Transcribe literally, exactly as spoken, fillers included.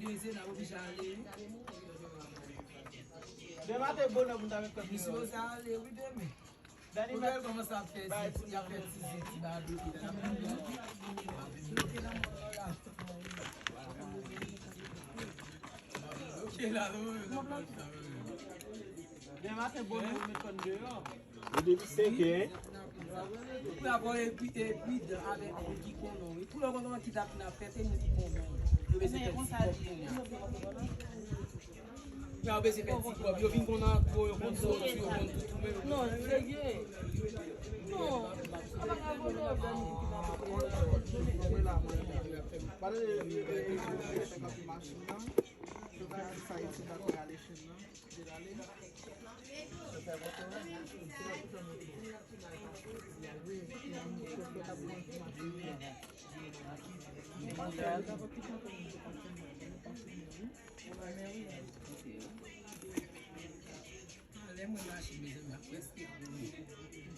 Demen se n ap oblije ale, wi. Demen maten bonè pou n ta met kòd deyò. Misye oze ale, wi, demen. Dani, pou bèl kòmanse ap fè zye, y ap fè ti zye, ti babete, y ap bloke nan mòn lan la. Bloke la, non, non, non, non. Demen maten bonè pou met kòd deyò. Li depi senk è. Pou la pran epi, epi dan avèk moun ki konnen, wi. Pou lè konn ki dat n ap fèt, e moun ki konnen. Yo bezwen fè ti kòb kounye a. Pou yo bezwen fè ti kòb. Yo vin konn antwo, yo konn sòti, yo konn tout, men yo... Non, serye. Non. Apa ka konn yo vin. Pale de, de, de, de, de, de machin nan. Yo fè sa iti, dakò, ale chen nan. Lè mwen mache, mezanmi, ap prèske kouri.